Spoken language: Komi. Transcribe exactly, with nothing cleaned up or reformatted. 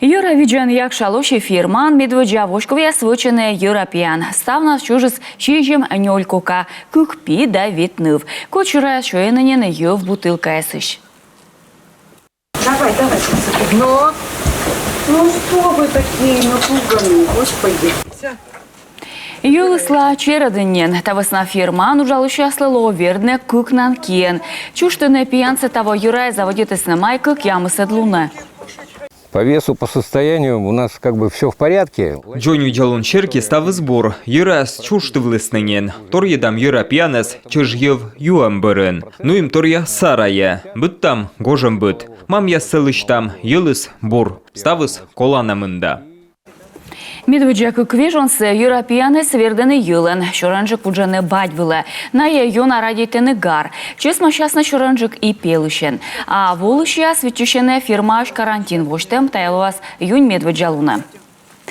Йӧра видзан Якшалосьӧ фирмаын медводдза воськовъяс вӧчӧны йӧра пиян. Ставнас чужис сизим-нёль кока, кык пи да вит ныв. Кодсюрӧ сёйӧны нин йӧв бутылкаясысь. Давай, давай. Но, ну что вы такие напуганные, господи. Йӧлысла чередын нин. Та вӧсна фирмаын уджалысьяслы лоӧ вердны кыкнан киӧн. Чужтыны пиянсӧ таво йӧраяс заводитісны май кӧкъямысӧд лунӧ. По весу, по состоянию у нас как бы все в порядке. Дзоньвидзалун серти ставыс бур, йӧраяс чужтывлісны нин. Торйӧдам йӧра пиянӧс чӧж йӧв юӧм бӧрын. Нуим торъя сарайӧ, быдтам гожӧмбыд. Мамъяссӧ лысьтам, йӧлыс бур. Ставыс колана мында. Медводдза кык вежонсӧ йӧра пиянӧс вердӧны йӧлӧн, сёрӧнджык вуджӧны бадь вылӧ. Найӧ ёна радейтӧны гар. Чӧсмасясны сёрӧнджык и пелысьӧн. А волысьяс виччысьӧны фирмаысь карантин восьтӧм, тайӧ лоас июнь медводдза лунӧ.